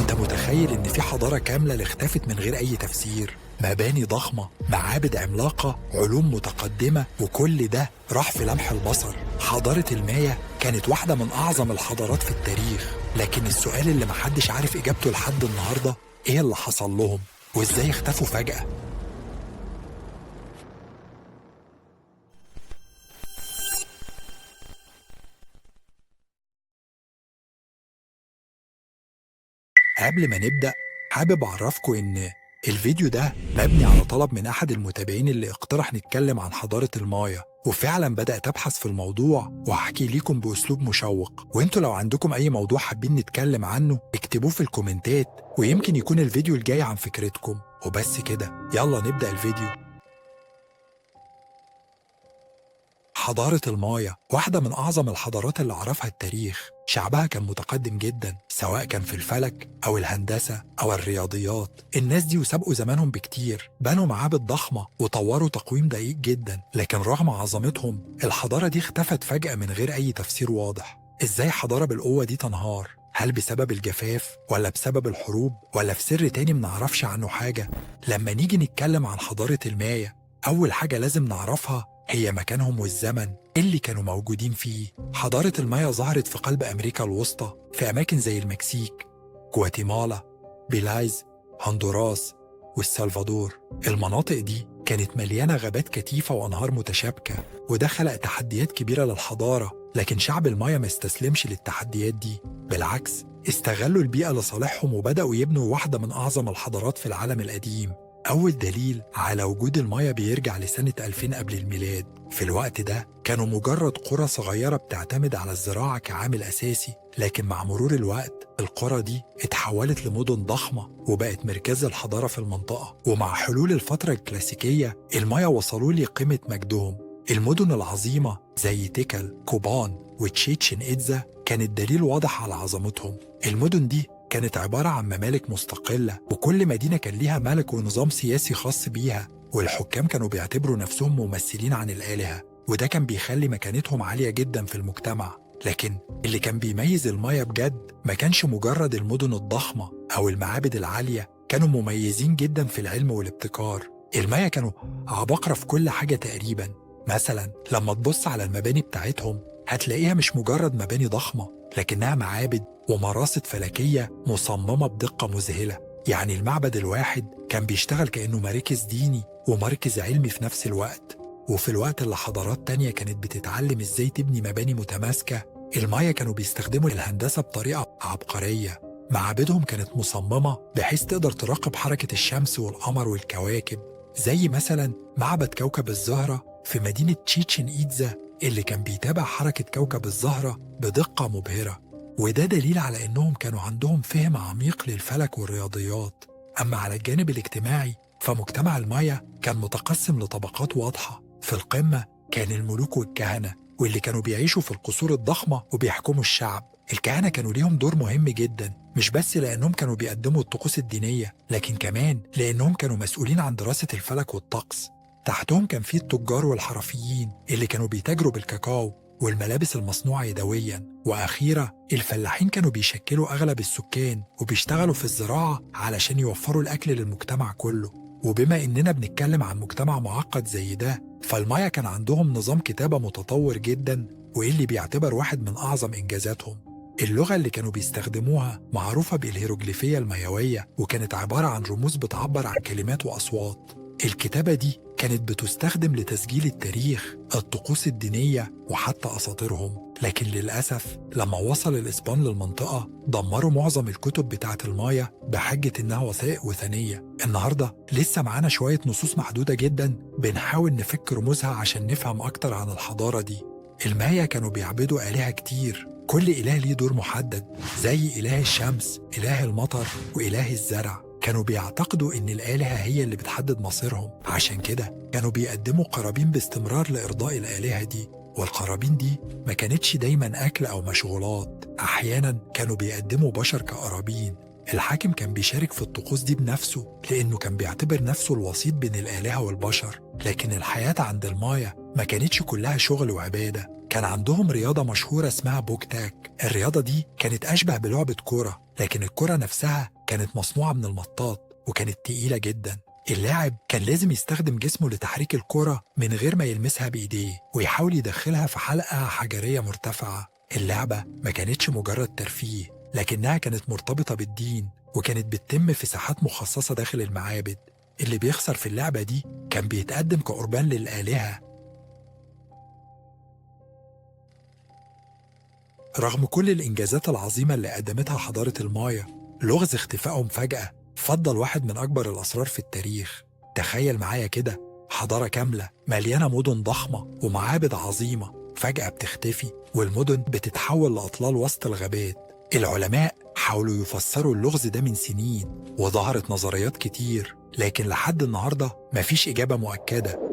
انت متخيل ان في حضارة كاملة اللي اختفت من غير اي تفسير؟ مباني ضخمة، معابد عملاقة، علوم متقدمة، وكل ده راح في لمح البصر. حضارة المايا كانت واحدة من أعظم الحضارات في التاريخ، لكن السؤال اللي محدش عارف إجابته لحد النهاردة، إيه اللي حصل لهم؟ وإزاي اختفوا فجأة؟ قبل ما نبدأ حابب أعرفكم إن الفيديو ده مبني على طلب من أحد المتابعين اللي اقترح نتكلم عن حضارة المايا، وفعلا بدأت أبحث في الموضوع وهحكي ليكم بأسلوب مشوق. وانتوا لو عندكم أي موضوع حابين نتكلم عنه اكتبوه في الكومنتات، ويمكن يكون الفيديو الجاي عن فكرتكم. وبس كده، يلا نبدأ الفيديو. حضارة المايا واحدة من أعظم الحضارات اللي عرفها التاريخ. شعبها كان متقدم جدا، سواء كان في الفلك أو الهندسة أو الرياضيات. الناس دي وسبقوا زمانهم بكتير، بنوا معابد ضخمة وطوروا تقويم دقيق جدا. لكن رغم عظمتهم، الحضارة دي اختفت فجأة من غير أي تفسير واضح. إزاي حضارة بالقوة دي تنهار؟ هل بسبب الجفاف، ولا بسبب الحروب، ولا في سر تاني منعرفش عنه حاجة؟ لما نيجي نتكلم عن حضارة المايا، أول حاجة لازم نعرفها هي مكانهم والزمن اللي كانوا موجودين فيه. حضارة المايا ظهرت في قلب أمريكا الوسطى، في أماكن زي المكسيك، جواتيمالا، بيلايز، هندوراس والسلفادور. المناطق دي كانت مليانة غابات كثيفة وأنهار متشابكة، وده خلق تحديات كبيرة للحضارة. لكن شعب المايا ما استسلمش للتحديات دي، بالعكس استغلوا البيئة لصالحهم وبدأوا يبنوا واحدة من أعظم الحضارات في العالم القديم. أول دليل على وجود المايا بيرجع لسنة 2000 قبل الميلاد. في الوقت ده كانوا مجرد قرى صغيرة بتعتمد على الزراعة كعامل أساسي، لكن مع مرور الوقت القرى دي اتحولت لمدن ضخمة وبقت مركز الحضارة في المنطقة. ومع حلول الفترة الكلاسيكية المايا وصلوا لقمة مجدهم. المدن العظيمة زي تيكل، كوبان وتشيتشن إتزا كانت دليل واضح على عظمتهم. المدن دي كانت عبارة عن ممالك مستقلة، وكل مدينة كان ليها ملك ونظام سياسي خاص بيها، والحكام كانوا بيعتبروا نفسهم ممثلين عن الآلهة، وده كان بيخلي مكانتهم عالية جدا في المجتمع. لكن اللي كان بيميز المايا بجد ما كانش مجرد المدن الضخمة أو المعابد العالية، كانوا مميزين جدا في العلم والابتكار. المايا كانوا عباقرة في كل حاجة تقريبا. مثلا لما تبص على المباني بتاعتهم هتلاقيها مش مجرد مباني ضخمة، لكنها معابد ومراصد فلكية مصممة بدقة مذهلة. يعني المعبد الواحد كان بيشتغل كأنه مركز ديني ومركز علمي في نفس الوقت. وفي الوقت اللي حضارات تانية كانت بتتعلم إزاي تبني مباني متماسكة، المايا كانوا بيستخدموا الهندسة بطريقة عبقرية. معابدهم كانت مصممة بحيث تقدر تراقب حركة الشمس والقمر والكواكب، زي مثلا معبد كوكب الزهرة في مدينة تشيتشن إيتزا اللي كان بيتابع حركة كوكب الزهرة بدقة مبهرة. وده دليل على إنهم كانوا عندهم فهم عميق للفلك والرياضيات. أما على الجانب الاجتماعي فمجتمع المايا كان متقسم لطبقات واضحة. في القمة كان الملوك والكهنة، واللي كانوا بيعيشوا في القصور الضخمة وبيحكموا الشعب. الكهنة كانوا ليهم دور مهم جدا، مش بس لأنهم كانوا بيقدموا الطقوس الدينية، لكن كمان لأنهم كانوا مسؤولين عن دراسة الفلك والطقس. تحتهم كان في التجار والحرفيين اللي كانوا بيتاجروا بالكاكاو والملابس المصنوعة يدوياً. وأخيرا الفلاحين كانوا بيشكلوا أغلب السكان وبيشتغلوا في الزراعة علشان يوفروا الأكل للمجتمع كله. وبما إننا بنتكلم عن مجتمع معقد زي ده، فالمايا كان عندهم نظام كتابة متطور جدا، واللي بيعتبر واحد من أعظم إنجازاتهم. اللغة اللي كانوا بيستخدموها معروفة بالهيروغليفية المايوية، وكانت عبارة عن رموز بتعبر عن كلمات وأصوات. الكتابة دي كانت بتستخدم لتسجيل التاريخ، الطقوس الدينية، وحتى أساطيرهم. لكن للأسف لما وصل الإسبان للمنطقة دمروا معظم الكتب بتاعة المايا بحجة إنها وثائق وثنية. النهاردة لسه معانا شوية نصوص محدودة جدا بنحاول نفك رموزها عشان نفهم أكتر عن الحضارة دي. المايا كانوا بيعبدوا آلهة كتير، كل إله ليه دور محدد، زي إله الشمس، إله المطر، وإله الزرع. كانوا بيعتقدوا إن الآلهة هي اللي بتحدد مصيرهم، عشان كده كانوا بيقدموا قرابين باستمرار لإرضاء الآلهة دي. والقرابين دي ما كانتش دايما أكل أو مشغولات، أحيانا كانوا بيقدموا بشر كقرابين. الحاكم كان بيشارك في الطقوس دي بنفسه لأنه كان بيعتبر نفسه الوسيط بين الآلهة والبشر. لكن الحياة عند المايا ما كانتش كلها شغل وعبادة، كان كان عندهم رياضة مشهورة اسمها بوكتاك. الرياضة دي كانت أشبه بلعبة كورة، لكن الكرة نفسها كانت مصنوعة من المطاط وكانت تقيلة جدا. اللاعب كان لازم يستخدم جسمه لتحريك الكرة من غير ما يلمسها بإيديه، ويحاول يدخلها في حلقة حجرية مرتفعة. اللعبة ما كانتش مجرد ترفيه، لكنها كانت مرتبطة بالدين، وكانت بتتم في ساحات مخصصة داخل المعابد. اللي بيخسر في اللعبة دي كان بيتقدم كقربان للآلهة. رغم كل الإنجازات العظيمة اللي قدمتها حضارة المايا، لغز اختفائهم فجأة فضل واحد من أكبر الأسرار في التاريخ. تخيل معايا كده، حضارة كاملة مليانة مدن ضخمة ومعابد عظيمة فجأة بتختفي، والمدن بتتحول لأطلال وسط الغابات. العلماء حاولوا يفسروا اللغز ده من سنين، وظهرت نظريات كتير، لكن لحد النهاردة مفيش إجابة مؤكدة.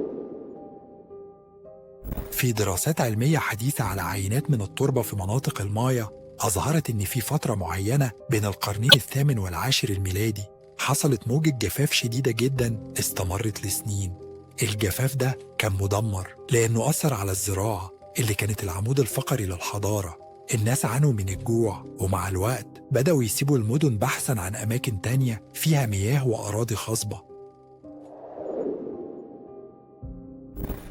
في دراسات علمية حديثة على عينات من التربة في مناطق المايا أظهرت إن في فترة معينة بين القرنين الثامن والعاشر الميلادي حصلت موجة جفاف شديدة جدا استمرت لسنين. الجفاف ده كان مدمر لأنه أثر على الزراعة اللي كانت العمود الفقري للحضارة. الناس عانوا من الجوع، ومع الوقت بدأوا يسيبوا المدن بحثا عن أماكن تانية فيها مياه وأراضي خصبة.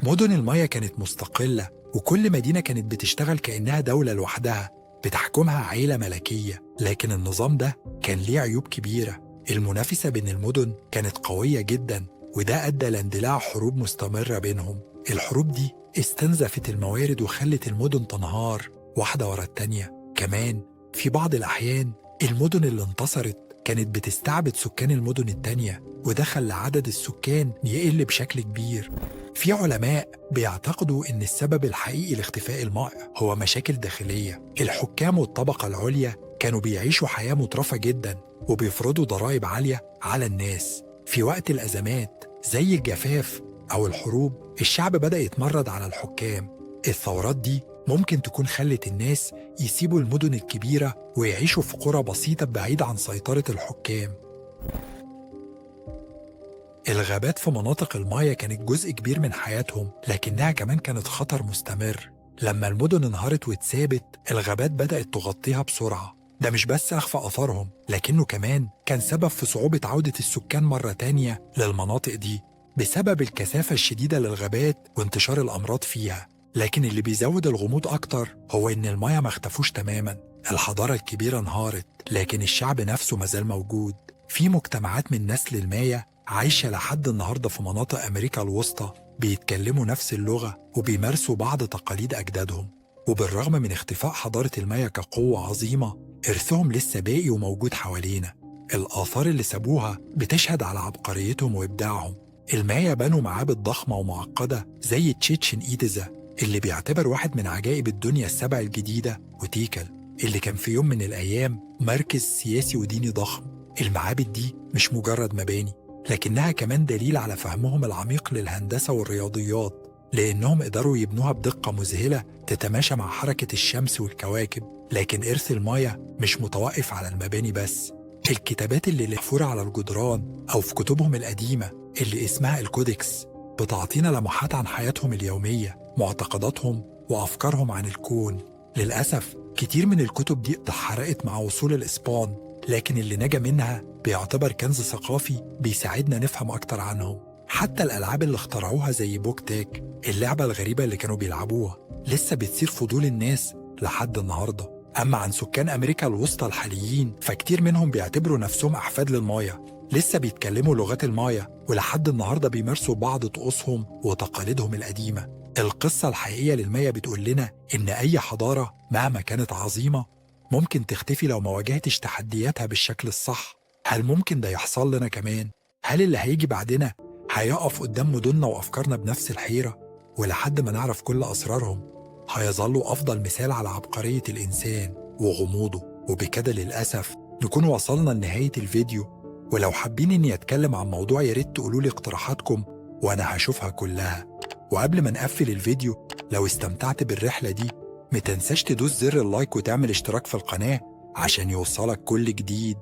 مدن المايا كانت مستقلة، وكل مدينة كانت بتشتغل كأنها دولة لوحدها بتحكمها عيلة ملكية. لكن النظام ده كان ليه عيوب كبيرة. المنافسة بين المدن كانت قوية جدا، وده أدى لاندلاع حروب مستمرة بينهم. الحروب دي استنزفت الموارد وخلت المدن تنهار واحدة ورا التانية. كمان في بعض الأحيان المدن اللي انتصرت كانت بتستعبد سكان المدن التانية، وده خلى عدد السكان يقل بشكل كبير. في علماء بيعتقدوا إن السبب الحقيقي لاختفاء المايا هو مشاكل داخلية. الحكام والطبقة العليا كانوا بيعيشوا حياة مترفة جدا، وبيفرضوا ضرائب عالية على الناس. في وقت الأزمات زي الجفاف أو الحروب، الشعب بدأ يتمرد على الحكام. الثورات دي ممكن تكون خلت الناس يسيبوا المدن الكبيرة ويعيشوا في قرى بسيطة بعيدة عن سيطرة الحكام. الغابات في مناطق المايا كانت جزء كبير من حياتهم، لكنها كمان كانت خطر مستمر. لما المدن انهارت واتسابت، الغابات بدأت تغطيها بسرعة. ده مش بس أخفى آثارهم، لكنه كمان كان سبب في صعوبة عودة السكان مرة تانية للمناطق دي بسبب الكثافة الشديدة للغابات وانتشار الأمراض فيها. لكن اللي بيزود الغموض أكتر هو إن المايا ما اختفوش تماماً. الحضارة الكبيرة انهارت، لكن الشعب نفسه مازال موجود. في مجتمعات من نسل المايا عايشة لحد النهاردة في مناطق أمريكا الوسطى، بيتكلموا نفس اللغة وبيمارسوا بعض تقاليد أجدادهم. وبالرغم من اختفاء حضارة المايا كقوة عظيمة، إرثهم لسه باقي وموجود حوالينا. الآثار اللي سابوها بتشهد على عبقريتهم وإبداعهم. المايا بنوا معابد ضخمة ومعقدة زي تشيتشن إيتزا اللي بيعتبر واحد من عجائب الدنيا السبع الجديدة، وتيكل اللي كان في يوم من الأيام مركز سياسي وديني ضخم. المعابد دي مش مجرد مباني، لكنها كمان دليل على فهمهم العميق للهندسة والرياضيات، لأنهم قدروا يبنوها بدقة مذهلة تتماشى مع حركة الشمس والكواكب. لكن إرث المايا مش متوقف على المباني بس. الكتابات اللي محفورة على الجدران أو في كتبهم القديمة اللي اسمها الكودكس بتعطينا لمحات عن حياتهم اليومية، معتقداتهم وأفكارهم عن الكون. للأسف كتير من الكتب دي اتحرقت مع وصول الإسبان، لكن اللي نجا منها بيعتبر كنز ثقافي بيساعدنا نفهم أكتر عنهم. حتى الألعاب اللي اخترعوها زي بوكتاك، اللعبة الغريبة اللي كانوا بيلعبوها، لسه بتصير فضول الناس لحد النهاردة. أما عن سكان أمريكا الوسطى الحاليين، فكتير منهم بيعتبروا نفسهم أحفاد للمايا، لسه بيتكلموا لغات المايا، ولحد النهاردة بيمارسوا بعض طقوسهم وتقاليدهم القديمة. القصة الحقيقية للمايا بتقول لنا إن أي حضارة مهما كانت عظيمة ممكن تختفي لو ما واجهتش تحدياتها بالشكل الصح. هل ممكن ده يحصل لنا كمان؟ هل اللي هيجي بعدنا هيقف قدام مدننا وأفكارنا بنفس الحيرة؟ ولحد ما نعرف كل أسرارهم هيظلوا أفضل مثال على عبقرية الإنسان وغموضه. وبكده للأسف نكون وصلنا لنهاية الفيديو، ولو حابين إني أتكلم عن موضوع ياريت تقولولي اقتراحاتكم وأنا هشوفها كلها. وقبل ما نقفل الفيديو، لو استمتعت بالرحلة دي متنساش تدوس زر اللايك وتعمل اشتراك في القناة عشان يوصلك كل جديد.